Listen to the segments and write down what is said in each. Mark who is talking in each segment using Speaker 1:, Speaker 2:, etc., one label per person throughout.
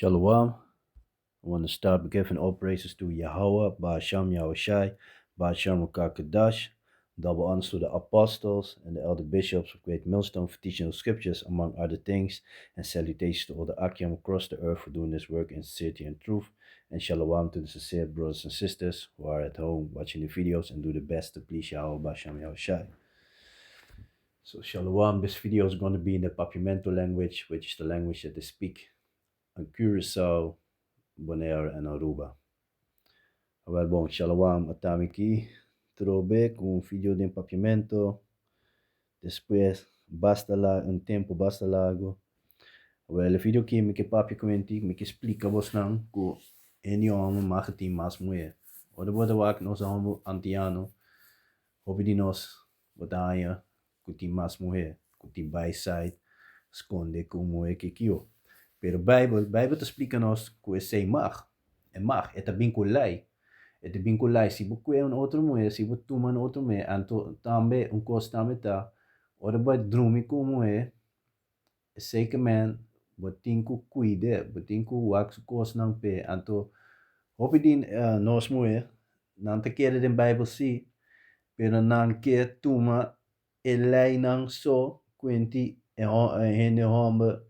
Speaker 1: Shalom. I want to start by giving all praises to Yahweh, Ba'asham Yahushai, Ba'asham Rukakadash. Double honors to the apostles and the elder bishops of Great Millstone for teaching the scriptures, among other things, and salutations to all the Akim across the earth for doing this work in sincerity and truth. And shalom to the sincere brothers and sisters who are at home watching the videos and do the best to please Yahweh, Ba'asham Yahushai. So shalom, this video is going to be in the Papiamento language, which is the language that they speak in Curaçao, Bonaire and Aruba. Awel bon, shalom, atami aki trobe ku un video den Papiamento. Despues basta la un tempo basta largo. Awel e video aki mi ke papia ku enti, mi ke splika bosnan ku hende hòmber mag tin mas muhé. Ora bo ta wak nos hòmber antiano, hopi di nos bo ta haña ku tin mas muhé ku tin bai side skonde ku un muhé ke kio. Pero Bijbel, Bijbel ta splika nos ku esei mag. E mag, e ta bin ku lei. E ta bin ku lei. Si bo kue un otro muhé, si bo tuma un otro muhé, anto tambe un kos tambe ta, ora bo a drumi ku un muhé, esei ke men bo tin ku kuid'é, bo tin ku wak su kosnan p'e. Anto hopi di nos muhé, nan ta kere den Bijbel sí, pero nan ke tuma e leinan so kuenti e hende homber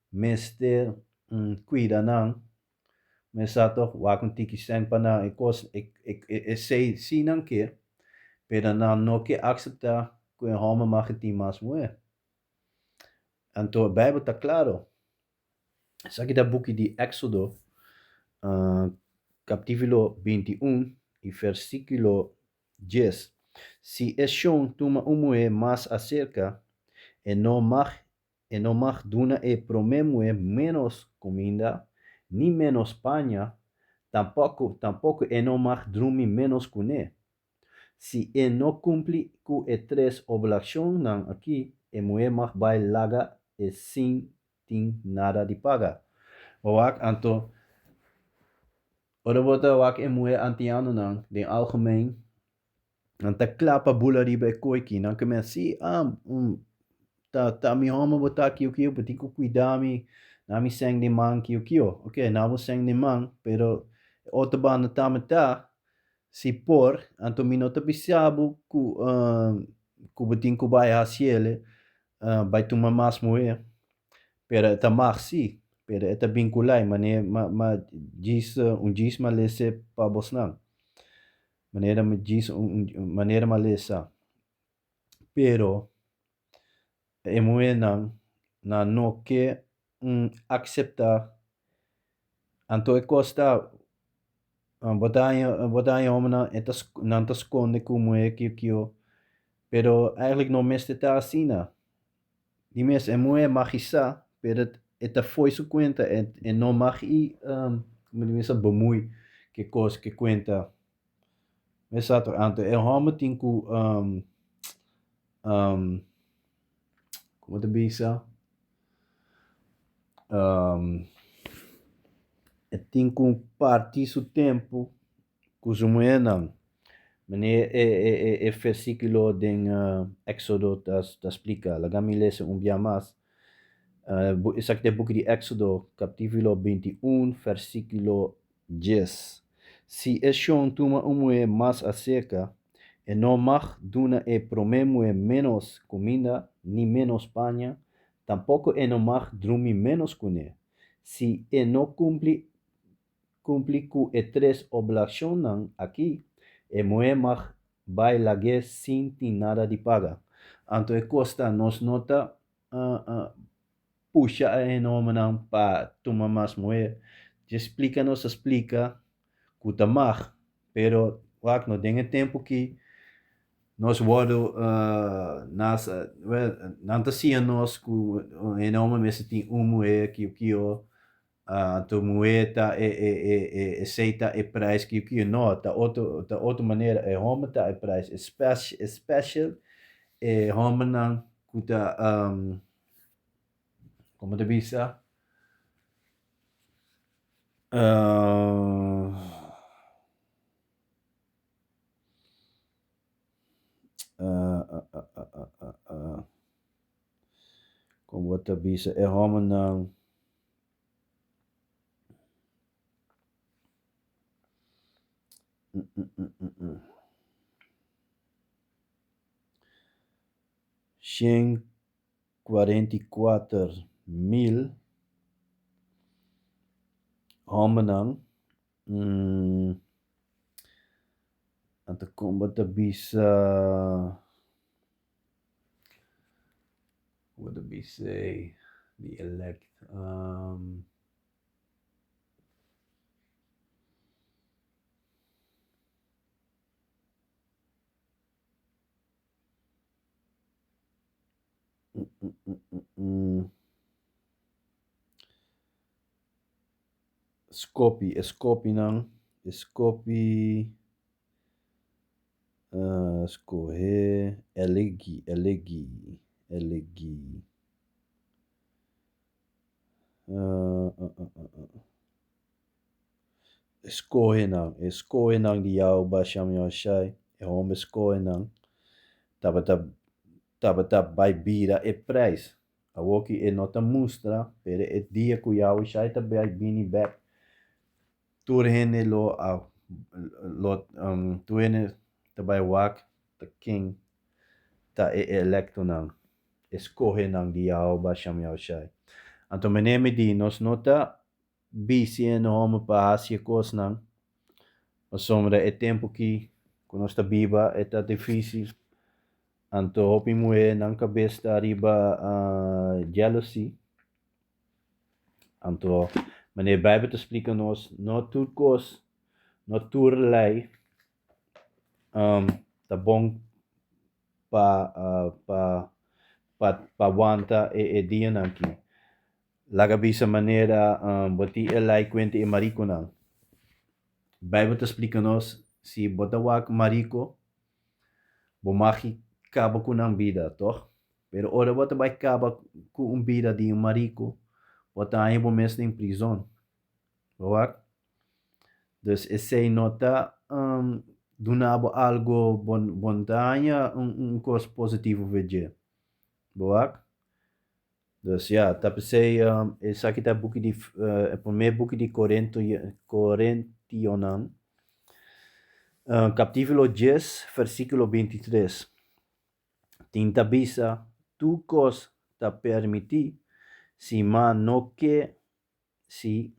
Speaker 1: mester kuida nan, mester tok wak un tiki sèn pa nan e kos esei si nan ke, pero nan no ke akseptá ku e homber mag tin mas muhé. Anto e Bijbel ta klaro. Esaki ta buki di Éxodo, kaptítulo 21 i versíkulo 10. Si e shon tuma un muhé mas aserka, e no mag e no mag duna e promé muhé ménos kuminda, ni ménos paña, tampoko tampoko e no mag drumi ménos kuné. Si e no kumpli ku e tres oblashonnan akí, e muhé mag bai laga e sin tin nada di paga. Bo wak anto, ora bo ta wak e muhé antianonan den algemeen, nan ta kla pa bula riba e koiki. Nan ke men, sí, ah, ta ta mi hòmber bo ta kiu kiu, bo tin ku kuida mi, na mi sèn den man kiu kiu. Oke, na bo sèn den man, pero e otro banda tambe ta, Si por, anto mi no ta bisa bo ku ku bo tin ku bai hasiele, bai tuma mas muhé. Pero e ta mag si, pero e ta bin ku lei, manera ma ma djis un djis m'a lese pa bosnan. Manera mi djis un manera m'a lesa. Pero e muhénan nan no ke akseptá, anto e kos ta bo ta haña bo ta haña hombernan e ta nan ta skonde ku muhé kiu kiu, pero eigentlik no mester ta asina. Di mes e muhé mag i sa, pero e ta fo'i su kuenta, e no mag i komo di bisa bemui ku e kos ku e kuenta. Exacto, anto e homber tin ku como ta bisa e tin ku parti su tempu ku su muhernan. Manera e e e e versiculo den Exodo ta ta splica. Laga mi lesa un bia mas. Esaki ta e buki di Exodo capitulo 21 versiculo 10. Si e shon tuma un muhé mas aserka, e no mag duna e promé muhé ménos kuminda ni ménos paña, tampoko e no mag drumi ménos kuné. Si e no kumpli kumpli ku e tres oblashonnan akí, e muhé mag bai lag'é sin tin nada di paga. Anto e kos ta, nos no ta pusha e hende-hombernan pa tuma mas muher. Dje splika nos a splika ku ta mag, pero wak no den e tempu ki nos wordo nas well nan ta siña nos ku hende-homber mester tin un muher kiu kio, anto muher ta e e e e esei ta e prijs kiu kio. No, ta otro ta otro manera, e homber ta e prijs, especial e hombernan ku ta Como ta bisa? Como ta bisa e homennan? 144 mil hòmbernan. Anto kon bo ta bisa, kon bo ta bisa ei, the elect. Skopi, e skopinan, e skopi, skohe, elegi, elegi, elegi. E skohenan, e skohenan di Yahweh Basham Yahushai, e homber skohenan, tabata tabata bai bira e prijs. Awoki e no ta mustra, pero e dia ku Yahushai ta bai bini bek, tur hende lo a lo tur hende ta bai wak ta ken ta e elektonan, e skohenan di Yahweh Basham Yahushai. Anto meneer mi di, nos no ta Bisi e hòmber pa hasi e kosnan, pasobra e tempu ki ku nos ta biba e ta difísil. Anto hopi muhé nan kabes ta riba jealousy. Anto manera Beibel ta splika nos, no tur kos, no tur lei ta bon pa pa pa wanta e dianan aki. Laga bisa manera bo tin e lei kuenta e marikonan. Beibel ta splika nos si bo ta wak mariko, bo mag kaba ku nan bida, tòg? Pero ora bo ta bai kaba ku un bida di un mariko, bo ta haña bo mes den prizon. Bo wak? Dus esei no ta duna bo algo, bo no ta haña un kos positivo for dje. Bo wak? Dus ya, ta p'esei esaki ta buki di e promé buki di Korento Korintionan, kapítulo dies, versíkulo 23. Tin ta bisa, Tur kos ta permití, si ma no ke si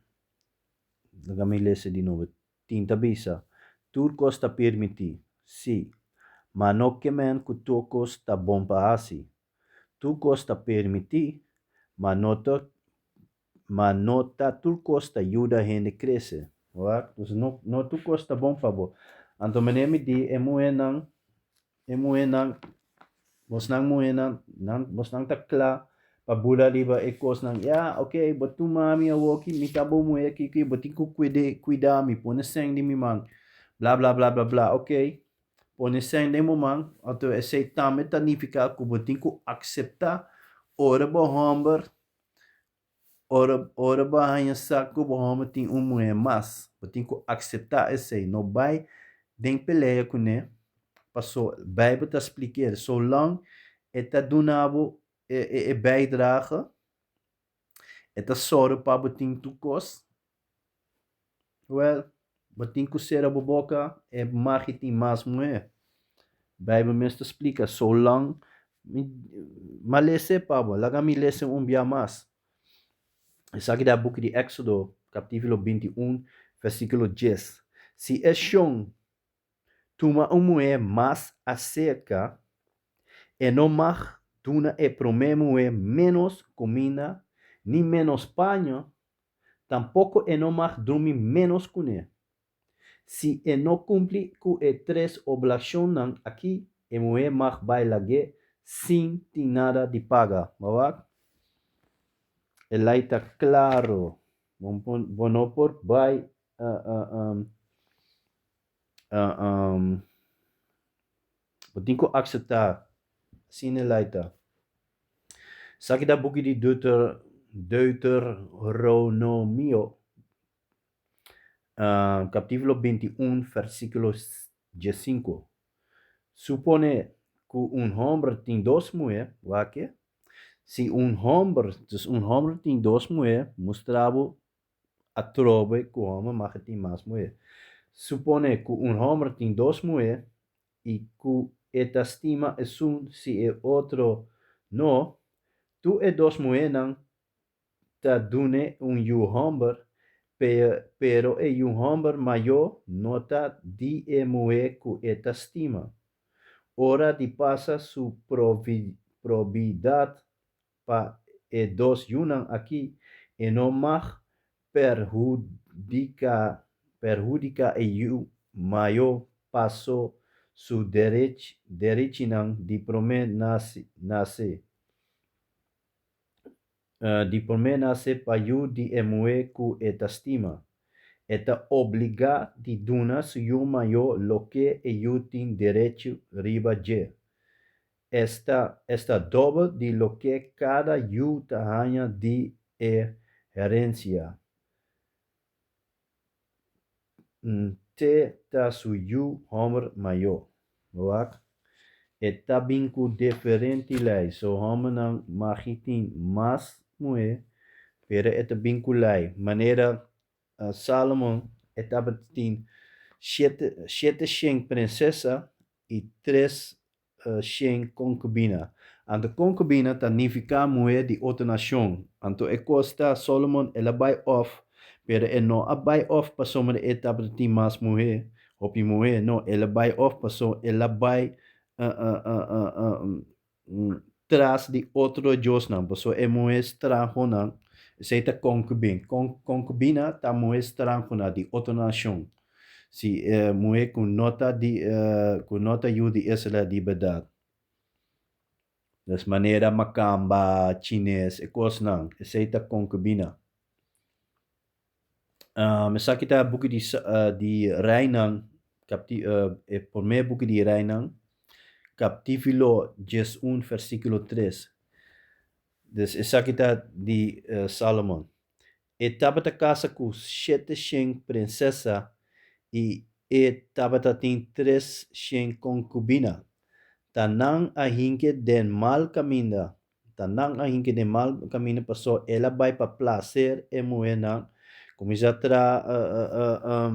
Speaker 1: Laga mi lesa di nobo. Tin ta bisa, Tur kos ta permití, sí, ma no ke men ku tur kos ta bon pa hasi. Tur kos ta permití, ma no ta ma no ta tur kos ta yuda hende krese. Wak? Dus no no tur kos ta bon pa bo. Anto meneer mi di e muhénan, e muhénan, bosnan muhénan, nan bosnan ta kla pa bula riba e kosnan, ya ok bo tuma mi awoki, mi ta bo muhé kiko bo tin ku kuide kuida mi, pone sèn den mi man, bla bla bla bla bla ok. Pone sèn den bo man, anto esei tambe ta nifiká ku bo tin ku akseptá ora bo hòmber, ora ora bo a haña sa ku bo hòmber tin un muhé mas. Bo tin ku akseptá esei. No bai den pelea kuné, paso Beibel ta splik'é, solang e ta duna bo e e bijdrage, e ta sòru pa bo tin tur kos, Wèl, bo tin ku sera bo boka, e magi tin mas muhé. Beibel mes ta splika, Solang mi m'a lesa e pa bo, laga mi lesa un bia mas. Esaki ta e buki di Éksodo, kapítulo 21, versíkulo 10. Si e shon Tuma un muhé mas aserka, e no mag duna e promé muhé ménos kuminda ni ménos paña, tampoko e no mag drumi ménos kuné. Si e no kumpli ku e tres oblashonnan akí, e muhé mag bai lag'é sin tin nada di paga. Bo wak? E lei ta klaro. Bo no por bai Bo tin ku akseptá asina e lei ta. Esaki ta buki di Deuteronomio, kapítulo 21, versíkulo 15. Suponé ku un hòmber tin dos muhé, wak e. Si un hòmber, dus un hòmber tin dos muhé, mustra bo Atrobe ku hòmber mag tin mas muhé. Supone ku un hòmber tin dos muhé i ku e ta stima esun si e otro no, tur e dos muhénan ta dun'é un yu hòmber, pero e yu hòmber mayó no ta di e muhé ku e ta stima. Ora di pasa su probidat pa e dos yunan aki, e no mag perhudiká e yu mayó paso su derechinan di promé nase. Di promé nase pa yu di e muhé ku e ta stima. E ta obligá di duna su yu mayó loke e yu tin derecho riba dje, esta, esta dòbel di loke kada yu ta haña di e herensia. Te ta su yu hòmber mayó. Wak, e ta bin ku diferente lei. So hòmbernan magi tin mas muhé, pero e ta bin ku lei. Manera Salomon e tabatin 700 prinsesa i 300 konkubina. Anto konkubina ta nifiká muhé di otro nashon. Anto e kos ta Solomon el a bai òf, pero e no a bai òf pasobra e tabata tin mas muhé, hopi muhé, no, el a bai òf pasobra el a bai tras di otro diosnan, pasobra e muhé stranhonan, esei ta konkubin. Konkubina ta muhé stranhonan di otro nashon. Si e muhé ku no ta di ku no ta yu di Israel di bèrdat. Des manera makamba, chines, e kosnan, esei ta konkubina. Esaki ta buki di di Reinan, kapti e promé buki di Reinan, kaptífilo 11 versíkulo 3. Des esaki ta di Salomon. E tabata kasa ku 700 prinsesa i e tabata tin 300 konkubina. Ta nan a hinke den mal kaminda, ta nan a hinke den mal kaminda pasobra el a bai pa plaser e muhénan, kuminsá traha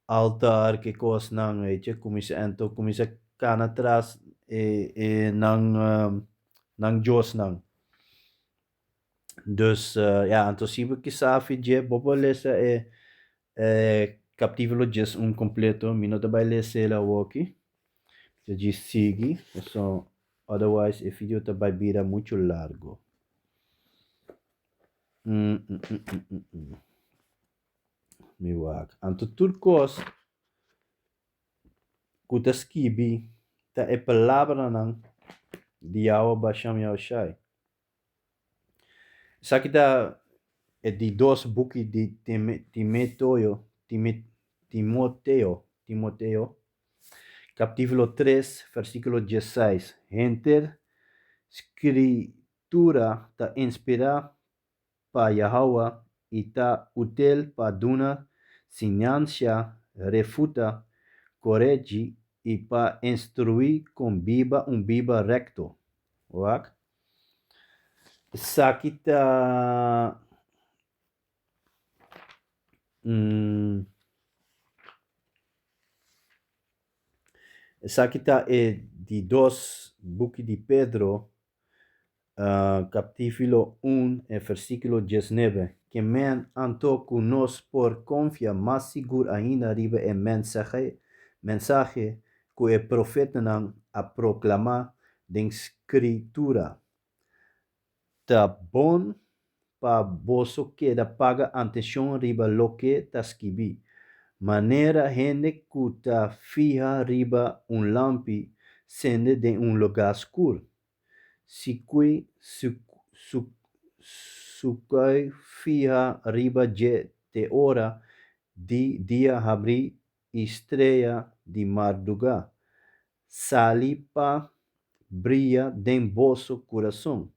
Speaker 1: altar ke kosnan, weet je, kuminsá anto kuminsá kana tras e nan diosnan. Dus ya, anto si bo ke sa fi dje, bo por lesa e kapítulo 11 kompleto. Mi no ta bai lesa el awoki. Mi ta djis sigui, pasobra otherwise e video ta bai bira muchu largo. Mi wak. Anto tur kos ku ta skibi ta e palabranan di Yahweh Basham Yahushai. Esaki ta e di dos buki di Timetoyo, Timoteo, Timoteo, kapítulo 3, versíkulo 16. Henter Skritura ta inspirá pa Yahawah i ta útil pa duna siñansia, refuta, koregi i pa instruí kon biba un biba rekto. Wak. Esaki ta Esaki ta e di dos buki di Pedro, kaptífilo 1 e versíkulo 19. Ke men anto ku nos por konfia mas sigur ainda riba e mensahe ku e profetanan a proklamá den Skritura. Ta bon pa boso keda paga atenshon riba loke ta skibí, manera hende ku ta fiha riba un lampi sende den un lugá skur. Si kui sukui fiha riba dje te ora di dia habrí i strea di mardugá sali pa bria den boso kurason.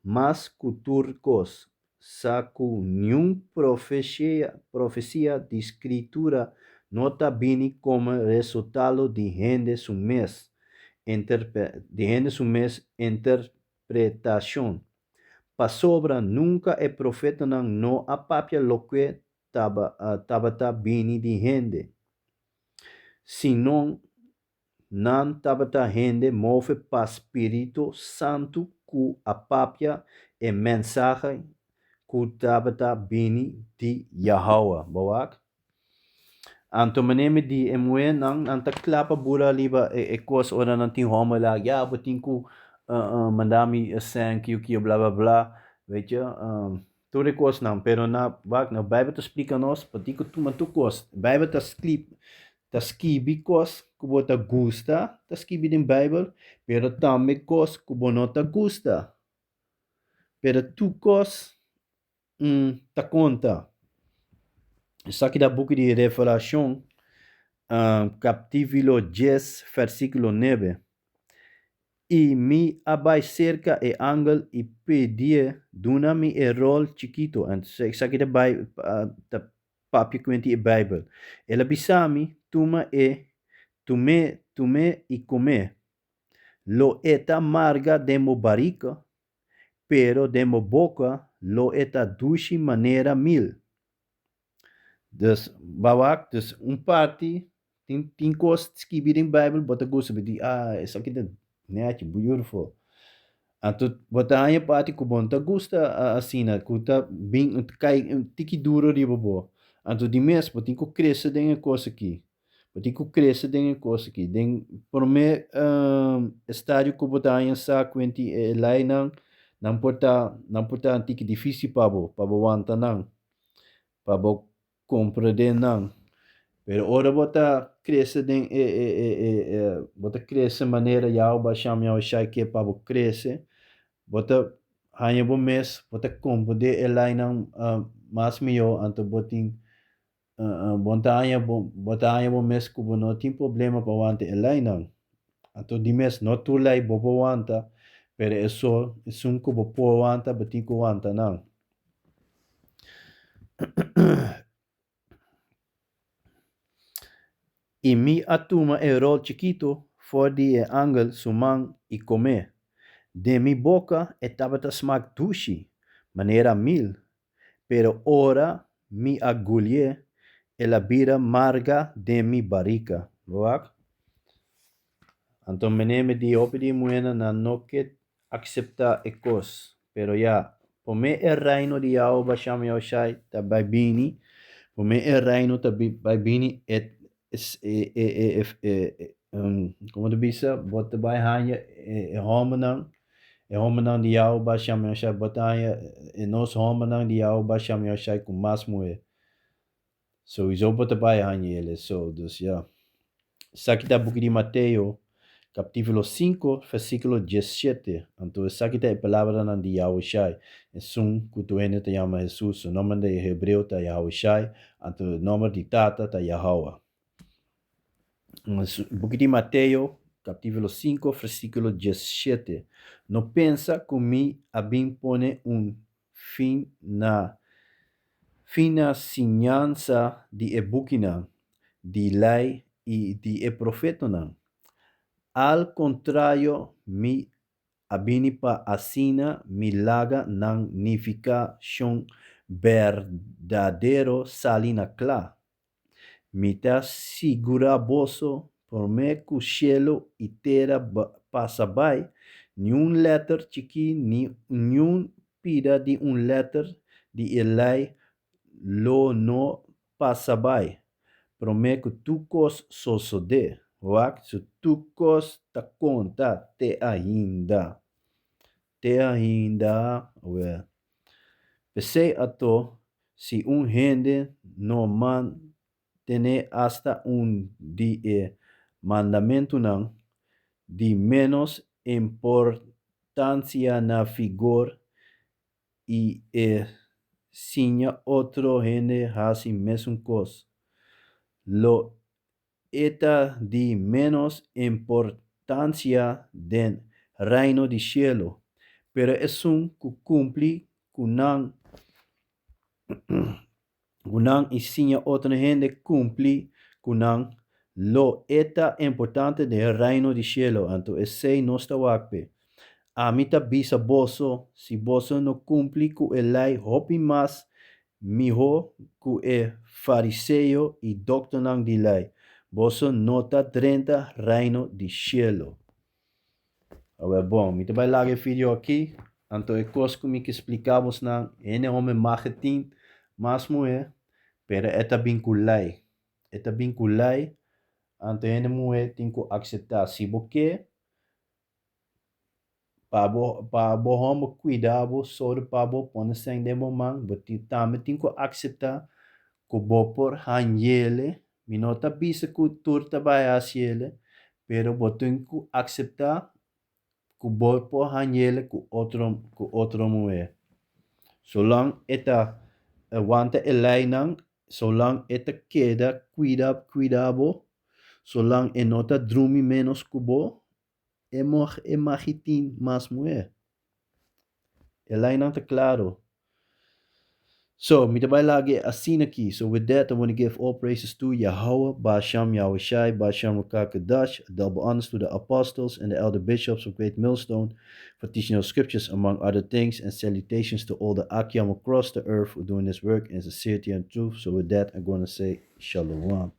Speaker 1: Mas ku tur kos, sa ku niun profesia di Skritura no ta bini komo resultado di hende su mes di hende su mes interpretashon, pasobra nunka e profetanan no a papia loke tabata bini di hende. Sino nan tabata hende move pa spiritu santu ku a papia e mensahe ku tabata bini di Yahawah. Bo wak? Anto manera mi di e muhernan, nan ta kla pa bura riba e kos ora nan tin hòmber la, ya bo tin ku manda mi sèn kiu kiu bla bla bla, weet je. Tur e kosnan, pero na wak na Bijbel ta splika nos pa tin ku tuma tur kos. Bijbel ta sklip ta skibi kos ku bo ta gusta ta skibi den Bijbel, pero tambe kos ku bo no ta gusta. Pero tur kos ta konta. Esaki ta buki di Revelashon kaptítulo dies vèrsikulo nebe. I mi a bai serka e angel i pidié, Duna mi e ròl chikitu. Esaki ta bai ta papia kuenti e Beibel. El a bisa mi, Tuma e, tum'é, tum'é i kom'é. Lo e ta marga den bo barika, pero den bo boka lo e ta dushi manera mil. Dus, ba wak, dus un parti tin tin kos skibi den Bijbel bo ta gusta, bo di ah esaki ta nechi, beautiful. Anto bo ta haña parti ku bo no ta gusta asina, ku ta bin kai un tiki duro riba bo. Anto di mes bo tin ku krese den e kos aki. Bo tin ku krese den e kos aki. Den promé estadio ku bo ta haña sa kuenti e leinan, nan por ta nan por ta un tiki difísil pa bo, pa bo wanta nan. pa bo comprende nan. Pero ora bo ta crece den e e e e e bo ta crece manera Yahweh Basham Yahushai ke pa bo crece, bo ta haña bo mes, bo ta comprende e leinan mas mihó, anto bo tin bo ta haña bo bo ta haña bo mes ku bo no tin problema pa wanta e leinan. Anto di mes no tur lei bo por wanta, pero eso esun ku bo por wanta bo tin ku wanta nan. I mi a tuma e ròl chikitu for di e angel su man i kom'é. Den mi boka e tabata smak dushi, manera mil, pero ora mi a gulié, el a bira marga den mi barika. Bo wak? Anto meneme di hopi di e muhénan nan no ke akseptá e kos. Pero ya, promé e Reino di Yahweh Basham Yahushai ta bai bini, promé e Reino ta bai bini, e, e, e, e, komo ta bisa, bo ta bai haña e hòmbernan, e hòmbernan di Yahweh Basham Yahushai, bo ta haña e nos hòmbernan di Yahweh Basham Yahushai ku mas muhé. Souiso bo ta bai haña el so, dus ya. Esaki ta buki di Mateo, kaptítulo sinku, versíkulo diesshete. Anto esaki ta e palabranan di Yahushai, esun ku tur hende ta yama Hesus. Su nòmber den hebreo ta Yahushai, anto e nòmber di Tata ta Yahawah. Buki di Mateo, kaptítulo sinku, versíkulo diesshete. No pensa ku mi a bin pone un fin na fin na siñansa di e bukinan di Lei i di e Profetanan. Al kontrario, mi a bini pa asina mi laga nan nifikashon berdadero sali na kla. Mi ta sigurá boso, promé ku shelu i tera pasa bai, niun lèter chikí ni niun pida di un lèter di e lei lo no pasa bai, promé ku tur kos sosodé. Wak, su tur kos ta konta te ainda. Te ainda, awel. P'esei ato, si un hende no mantené asta un di e mandamentunan di ménos importansia na vigor i e siña otro hende hasi mesun kos, lo E ta di ménos importansia den Reino di Shelu, pero esun ku kumpli ku nan ku nan i siña otro hende kumpli ku nan, lo e ta importante den Reino di Shelu. Anto esei nos ta wak p'e. Ami ta bisa boso, si boso no kumpli ku e lei hopi mas Mihó ku e fariseo i doktornan di lei. Boso no ta drenta reino di shelu. Awor bon, mi ta bai laga e video aki, anto e kos ku mi ke splika bosnan, hende hòmber mag tin mas muhé, pero e ta bin ku lei. E ta bin ku lei, anto hende muhé tin ku akseptá. Si bo ke pa bo pa bo hòmber kuida bo, sòru pa bo, pone sèn den bo man, bo tin tambe tin ku akseptá ku bo por hañ'ele. Mi no ta bisa ku tur ta bai hasi ele, pero bo tin ku akseptá ku bo por hañ'ele ku otro muhé. Solang e ta wanta e leinan, solang e ta keda kuida bo, solang e no ta drumi ménos ku bo, e mag e mag tin mas muhé. E leinan ta klaro. So, mi ta bai lag'é asina aki. So with that, I want to give all praises to Yahweh, Ba'asham Yahushai, Ba'asham Rukakadash, double honors to the apostles and the elder bishops of Great Millstone for teaching those scriptures, among other things, and salutations to all the Akyam across the earth who are doing this work in sincerity and truth. So with that, I'm going to say Shalom.